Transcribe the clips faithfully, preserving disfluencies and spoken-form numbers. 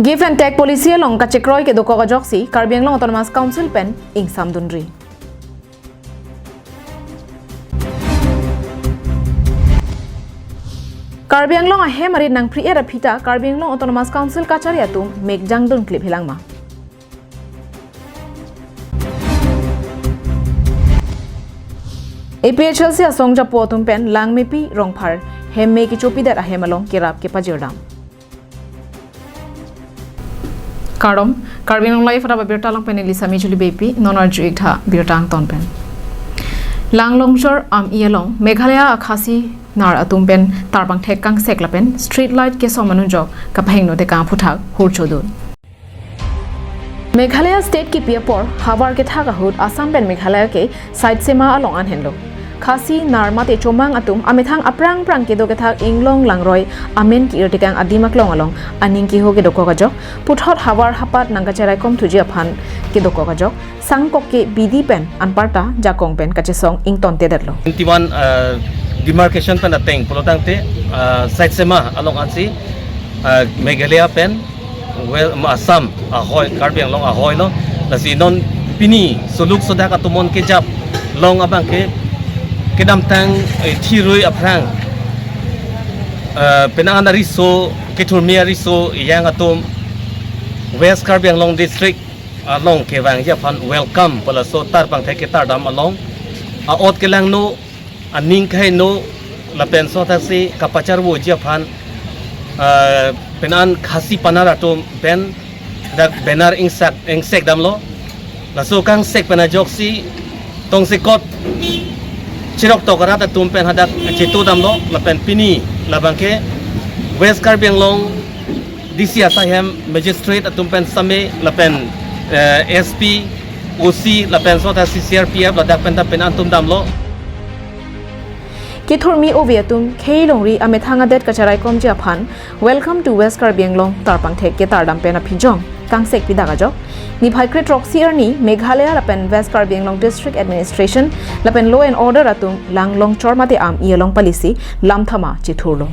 Give and take policy along kachekroi kedokok ajoksi Karbi Anglong Autonomous Council pen ingsamdunri. Karbi Anglong ahem arit nangpri-et aphi ta Karbi Anglong Autonomous Council kachari atum mekjang dunklip hilang ma? A P H L C asong japo atum pen Langmepi Rongphar hemme kechopidet ahem along kerap kepajirdam. Kardom, Karbi Anglong Live adap abirta along pen neli Sami Juli Beypi, non arju-ik tha birta angton pen. Langlongchor am-i along Meghalaya akhasi nar atum pen tarpangthek kangsek lapen street light keso manunjok kapahingno tekang aphuthak hurchodun. Meghalaya state kipi apor havar kethak ahut Assam pen Meghalaya ke side sema along an henlo. Khasi nar mate Chomang atum amethang aphrang phrang kedo kethak inglong langroi amen ki-ir tekang adim aklong along aning keho kedokok ajok, puthot havar hapat nangkacherai kom thuji aphan kedokok ajok, sangkok ke bidi pen anparta jakong pen kachesong ingtontedetlo. Twenty-one, uh, demarcation pen ateng pulotangte, uh, side sema along ansi, uh, Meghalaya pen, well, Assam ahoi, Karbi Anglong ahoi lo. Lasi non pini soluk sodak atum mon kejap long abang ke kedamtang, eh, thirui aphrang, eh, penang an ariso, kethurmi ariso yang atum West Karbi Anglong District along kevangji aphan welcome pu laso tarpangthek ketardam along a-ot kelangno, aning kaheno lapen sothaksi kapacharvoji aphan, ah, penang an Khasi Panar atum pen dak banner ingsak, ingsekdamlo. Laso kangsek pen ajoksi tongsekot chirok tok arat atum pen hadak chetudamlo lapen pini labang ke West Karbi Anglong D C asaihem magistrate atum pen same lapen, eh, S P, O C lapen sothaksi C R P F ladak pen ta penang an atum damlo. Kethurmi ove atum khei longri amethang adet kacherai komji aphan Welcome to West Karbi Anglong tarpangthek ketardam pen aphijong kangsek pidak ajok, niphai kre throksi arni Meghalaya lapen West Karbi Anglong District Administration lapen Law and Order atum langlongchor mate am-i along pali si lamthama chethurlo.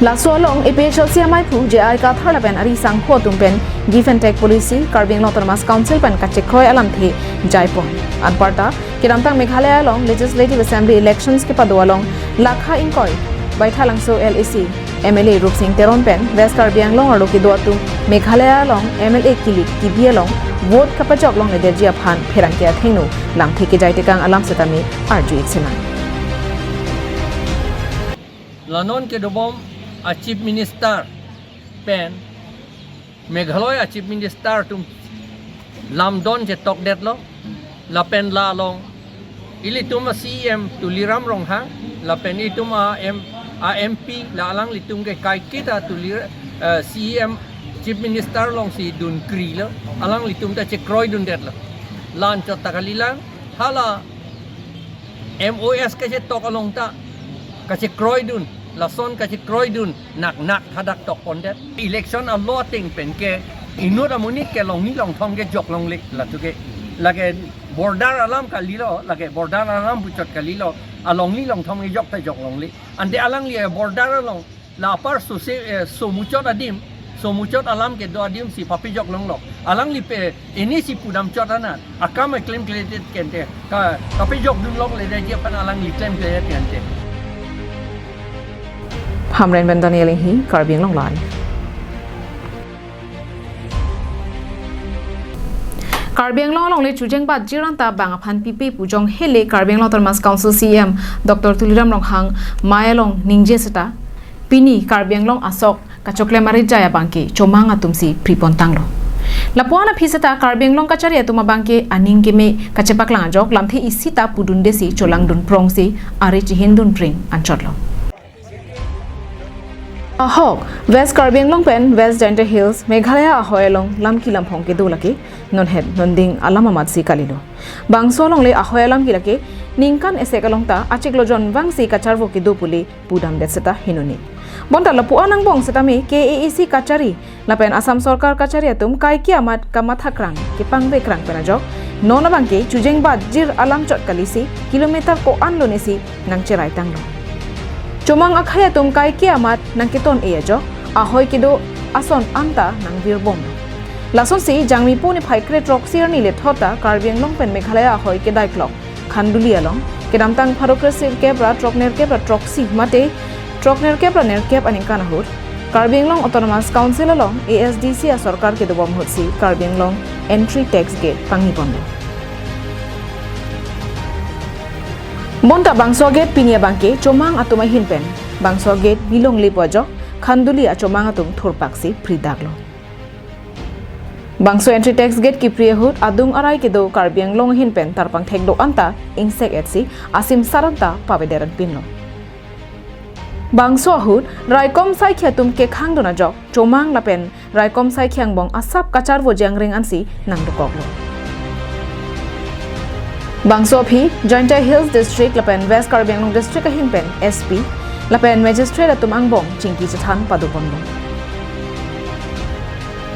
Laso along A P H L C amaiphu J I Kathar lapen ari sangho atum pen give and take policy Karbi Anglong Autonomous Council pen kachekroi alamthe jaipon. Anparta kedamtang Meghalaya along Legislative Assembly elections kepado along lakha ingkoi Baithalangso L A C M L A Rupsing Teron pen West Karbi Anglong arlo kedo atum Meghalaya along M L A kilik kibi along vote kapajok longledetji aphan pherangke athengno lamthe kejai tekang alam setame arju-ik sinang. La non kedobom a Chief Minister pen Meghalaya Chief Minister atum lamdon chetokdetlo, lapen la along ilitum a C E M Tuliram Ronghang lapen itum a M, a M P la alanglitum ke kaiketa Tulir, eh, C E M Chief Minister alongsi dunkreilo, alanglitum ta chekroidundetlo. La-anchot ta kalilang, hala M O S kachetok along ta kachekroidun, lason kachekroidun, nak nak hadak tokpondet. Election alo ateng pen ke inut amonit ke longni longthom kejok longle, latum ke lake border alam kalilo, lake border alam puchot kalilo, alongni longthom kejok ta jok longle. Ante alangli border along la apar sose, eh, somuchot adim, somuchot alam kedo adim si papejok longlo. Alangli pe ini si pudamchot anan akam klemkledet kente, ka, kapejokdun longledetji aphan alangli klemkledet kente. Hamren pen Daniel Inghi, Karbi Anglong Live. Karbi Anglong alongle chujeng bat jiranta bang aphan pipe pu jonghele Karbi Anglong Autonomous Council C E M Doctor Tuliram Ronghang mei along ningje seta pini Karbi Anglong asok kachoklem arit jaya abangke Chomang atum si pripontanglo. Lapuan aphi seta Karbi Anglong kachari atum abangke aning keme kachepaklang ajok lamthe isi ta pudunde si cholangdun prong si ari chihindun pring anchotlo. Ahok, West Karbi Anglong pen West Jaintia Hills, Meghalaya ahoi along lam ki lamphong kedo lake, non het non ding alam amat si kalilo. Bangso alongle ahoi alam ki lake, ningkan esek along ta achiklo jon vang si kacharvo kedo pule pudamdet seta hinoni. Bonta lapuan angbong setame K A A C kachari lapen Assam Sorkar kachari atum kaike amat kamathakrang kepangvekrang pen ajok, non abangke chujeng bat jir alamchot kali si kilometer ko-an lone si nangcheraitanglo. Chomang akhei atum kaike amat nangketon-e ajok, ahoi kedo ason anta nangvirbom. Lasonsi Jangmipo niphai kre throksi arni lethot ta Karbi Anglong pen Meghalaya ahoi kedaiklok Khanduli along kedamtang pharo kre sirkep ra throknerkep ra throksi mate throknerkep ra nerkep aningkan ahut Karbi Anglong Autonomous Council along A S D C asorkar kedobom ahutsi Karbi Anglong entry tax gate pangni bomlo. Bonta bangso agate pini abangke Chomang atum ahin pen bangso agate bilongle pu ajok Khanduli achomang atum thurpaksi pridaklo. Bangso entry tax gate kipri ahut adung arai kedo Karbi Anglong ahin pen tarpang thekdo anta ingsek-etsi asim sar anta pavedet anpinlo. Bangso ahut raikom saikhi atum kekhangdun ajok Chomang lapen raikom saikhi angbong asap kacharvo jangring ansi nangdokoklo. Bangso aphi Jaintia Hills District lapen West Karbi Anglong District ahin pen S P lapen Magistrate atum angbong chingki chethan padobomlo.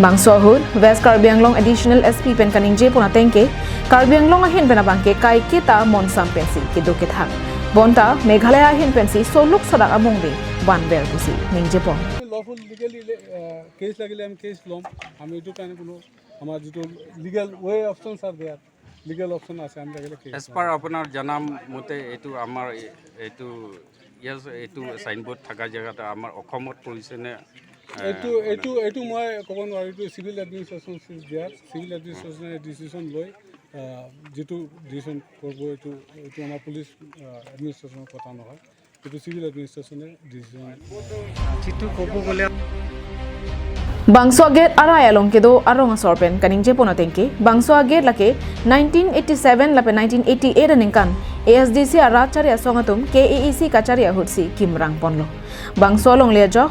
Bangso ahut West Karbi Anglong Additional S P pen kaningjepon atengke Karbi Anglong ahin pen abangke kaiketa monsam pensi kedo kethak. Bonta Meghalaya ahin pensi soluk sodak amungde vanver pusi ningjepon. Lawful legally, uh, case lagile ami case লম, আমি এইটো কাৰণে কোনো আমাৰ যিটো legal way options are there, legal option আছে, আমি লাগিলে case As per আপোনাৰ জানা মতে এইটো আমাৰ এই-, এইটো, yes, এইটো চাইনবোৰ্ড থকা জেগাত আমাৰ অসমত পৰিছে নে? এইটো, এইটো, এইটো মই ক'ব নোৱাৰোঁ, এইটো চিভিল এডমিনিষ্ট্ৰেশ্যন দিয়া, চিভিল এডমিনিষ্ট্ৰেশ্যনে ডিচিশ্যন লৈ, আহ, যিটো ডিচিশ্যন কৰিব, এইটো, এইটো আমাৰ পুলিচ, আহ, এডমিনিষ্ট্ৰেশ্যনৰ কথা নহয়, এইটো চিভিল এডমিনিষ্ট্ৰেশ্যনে ডিচিশ্যন। যিটো ক'ব গ'লে Bangso agate arai along kedo arong asor pen kaningjepon atengke, bangso agate lake nineteen eighty seven lapen nineteen eighty eight aningkan A S D C arat chari asong atum K A A C kachari ahutsi kimrangponlo. Bangso alongle ajok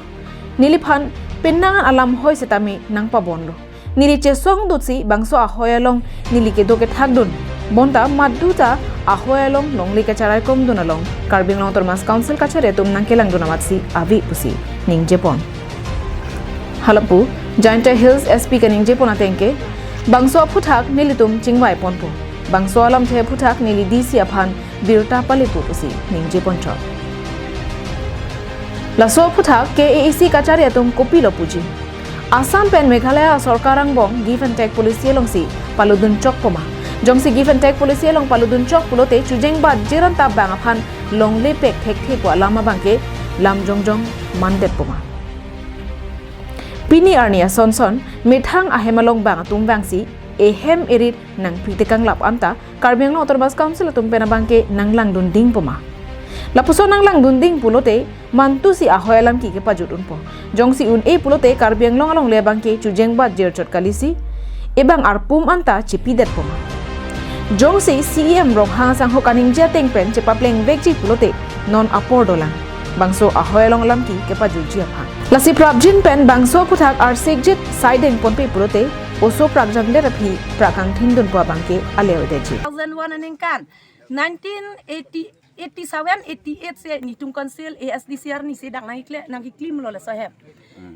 neliphan penang alam hoi setame nangpabonlo. Neli chesongdutsi bangso ahoi along neli kedo kethakdun. Bonta maduta ahoi along longle kacharaikomdun along Karbi Anglong Autonomous Council kachari atum nangkelangdun amatsi ave pusi ningjepon. Halapu Jaintia Hills S P kaningjepon atengke, bangso aphuthak nelitum chingvaiponpo. Bangso alamthe aphuthak neli D C aphan birta palepo pusi ningjeponchot. Laso aphuthak K A A C kachari atum kopilo puji? Assam pen Meghalaya sorkar angbong give and take policy alongsi palutdunchokpoma. Jongsi give and take policy along palutdunchok pulote chujeng bajir anta bang aphan longle pek thekthe pu alam abangke lam jongjong mandetpoma. Pini arni asonson methang ahem along bang atum vangsi ehem erit nangpi tekanglap anta Karbi Anglong Autonomous Council atum pen abangke nanglangdundingpoma. Lapuson nanglangdunding pulote mantusi ahoi alam ki kepajut unpo. Jongsi un-e pulote Karbi Anglong alongle abangke chujeng bajir chot kalisi ebang arpum anta chepidetpoma. Jongsi C E M Ronghang asangho kaningje ateng pen chepaplengvekji pulote non apor dolang. Bangso ahoi along alam ki kepajutji aphan. Lasi prapjin pen bangso aphuthak arsikjit saidengponpe pulote oso prakjangdet aphi prakangthindunpo abangke alevedetji. Two thousand one aningkan, nineteen eighty, eighty seven, eighty eight se netum council A S D C arnisi dak nangkle-, nangkiklimlo laso ahem.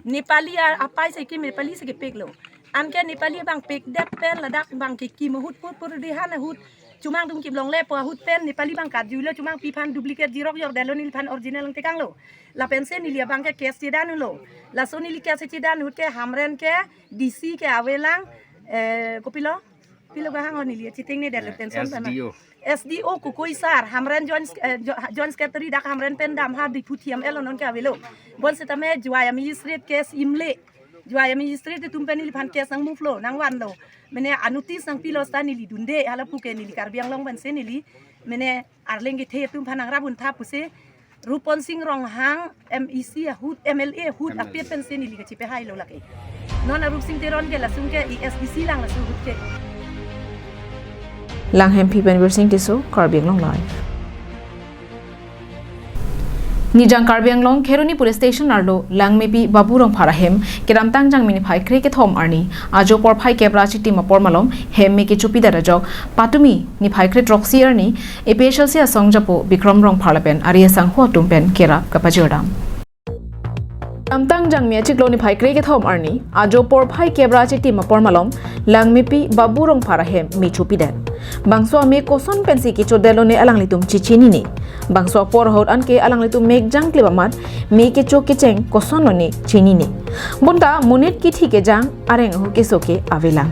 Nepali a-, apai se kim Nepali se kepeklo. Anke Nepali abang pekdet pen ladak abangke kim ahut pur pur dihan ahut chomang atum kim longlepo ahut pen Nepali abang karjulo chomang aphi aphan duplicate xerox jordetlo neliphan original nangtekanglo. Lapensi neli abangke case chedanlo. Laso neli case chedan ahut ke Hamren ke D C ke avelang, eh, kopilo? Pilo kahang neli chetengnedetlo, eh, pension pen S D O. S D O Kokoi sir, Hamren joint, eh, jo-, joint secretary dak Hamren pen dam ha Diphu T M L non ke avelo. Bonsetame Jowai a-magistrate case imle. Jowai a-magistrate atum pen neliphan case nangmove lo, nangvanlo. Mane a-notice nangpilo seta neli dunde, halapu ke neli Karbi Anglong pensi neli, mane arleng kethe atum aphan nangrap untha pusi, Rupon Singh Ronghang M E C ahut, M L A ahut, M L A, apet pensi neli kachepehailo lake. Non a-Rupsing Teron ke lason ke A S D C lang laso ahut ke. Langhempi pen Birsing Tisso, Karbi Anglong Live. Nijang Karbi Anglong Kheroni Police Station arlo Langmepi Babu Rongphar ahem kedamtang Jangmi niphai kre kethom arni ajo porphai kep ra chitim apor malom hem me kechopidet ajok patumi niphai kre throksi arni A P H L C asong japo Bikrom Rongphar lapen ari asangho atum pen kerap kapajirdam. Kedamtang Jangmi achiklo niphai kre kethom arni, ajo porphai kebra chitim apor malom, Langmepi Babu Rongphar ahem me chopidet. Bangso ame koson pensi kechodet lone alanglitum chichinine. Bangso apor ahut anke alanglitum mek jangklip amat, me kecho kecheng koson lone chinine. Bonta monit kithi kejang, areng ahu keso ke avelang.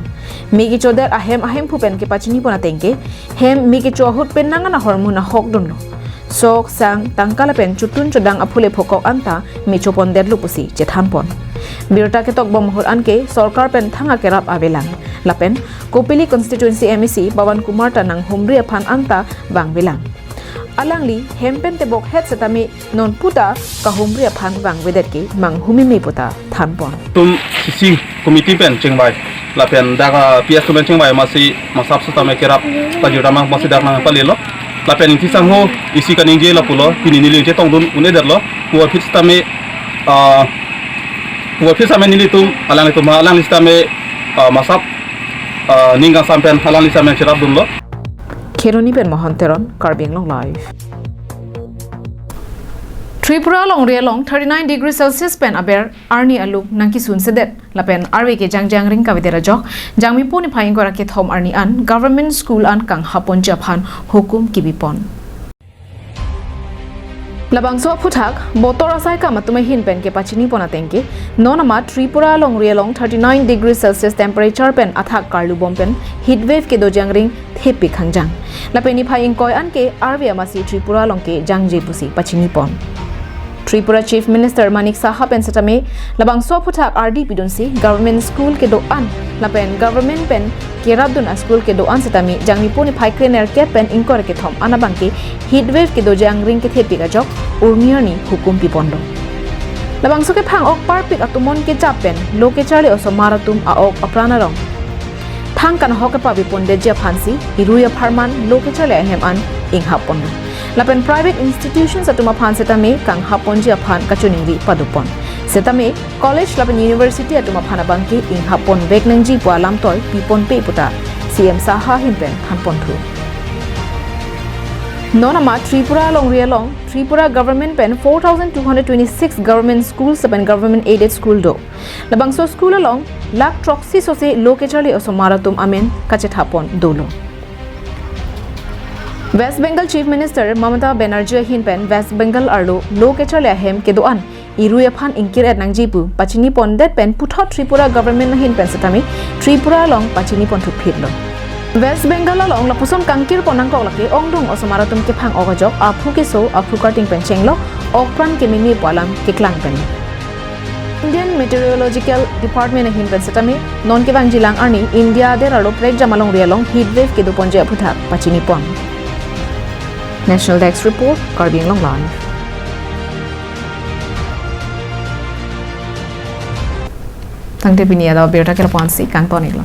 Me kechodet ahem ahemphu pen kepachini pon ateng ke, hem me kecho ahut pen nang an ahormu nahok dunlo. Sok, sang, tangka lapen chotun chodang aphule phokok anta me chopondetlo pusi chethan pon. Birta ketok bom ahut anke sorkar pen thang akerap avelang. Lapen Kopili constituency M A C Pawan Kumar ta nanghumri aphan anta vangvelang. Alangli hem pen tebok het setame non puta kahumri aphan vangvedet ke manghumeme puta than pon. Tum C C committee pen chingvai lapen dak, ah, P S tum pen chingvai masi masap setame kerap pajir damang masi dak nangpalilo. Lapen ingti sangho isi kaningje lapulo, pini neli chetongdun un-edetlo. Puvoiphit setame, ah, puvoiphit setame nelitum, alangtum, alangli setame, ah, masap, ah, ning kangsam pen alangli setame cherapdunlo. Kheroni pen Mohon Teron, Karbi Anglong Live. Tripura alongri along thirty-nine degree Celsius pen aber arni aluk nangkisun sedet lapen arve ke jangjangring kavedet ajok, Jangmi po niphai ingkoi ra kethom arni an government school an kanghaponji aphan hukum kibipon. Labangso aphuthak botor asai kam atum ahin pen kepachini pon ateng ke, non amat Tripura alongri along thirty-nine degree Celsius temperature pen athak karlu bom pen heat wave kedo jangring thepi khangjang. Lapen niphai ingkoi anke arve amasi Tripura along ke jangje pusi pachini pon. Tripura Chief Minister Manik Saha pen setame labangso aphuthak ardi pidunsi government school kedo-an lapen government pen kerapdun a-school kedo-an setame Jangmi po niphai krenerkep pen ingkoi ra kethom an abang ke heat wave kedo jangring kethepik ajok urni arni hukum piponlo. Labangso kephang-ok parpik atum mon kejap pen lo kecharli osomar atum a-ok apran arong thang kanghok kepavepondetji aphansi irui apharman lo kecharli ahem an inghapponlo. Lapen private institutions atum aphan setame kanghapponji aphan kachiningri padopon. Setame college lapen university atum aphan abang ke inghappon vek nangji pu alam toi piponpe puta C M Saha ahin pen thanponthu. Non amat Tripura alongri along Tripura government pen four thousand two hundred twenty-six government schools lapen government aided school do. Labangso school along lakh throksi sose lo kecharli osomar atum amen kachethapon dolo. West Bengal Chief Minister Mamata Banerjee ahin pen West Bengal arlo lo kecharli ahem kedo-an irui aphan ingkir-et nangji pu pachini pondet pen puthot Tripura government ahin pen setame Tripura along pachini ponthuphitlo. West Bengal along lapuson kangkir pon nangkok lake ongdung osomar atum kephang-ok ajok aphu keso aphu karting pen chenglok okpran kememe pu alam keklang pen. Indian Meteorological Department ahin pen setame non kevangjilang arni India ader arlo prekjam alongri along heat wave kedoponji aphuthak pachini pon. National Desk Report, Karbi Anglong Live. Tangte pini adap abirta ke lapu-ansi kangton-iklo.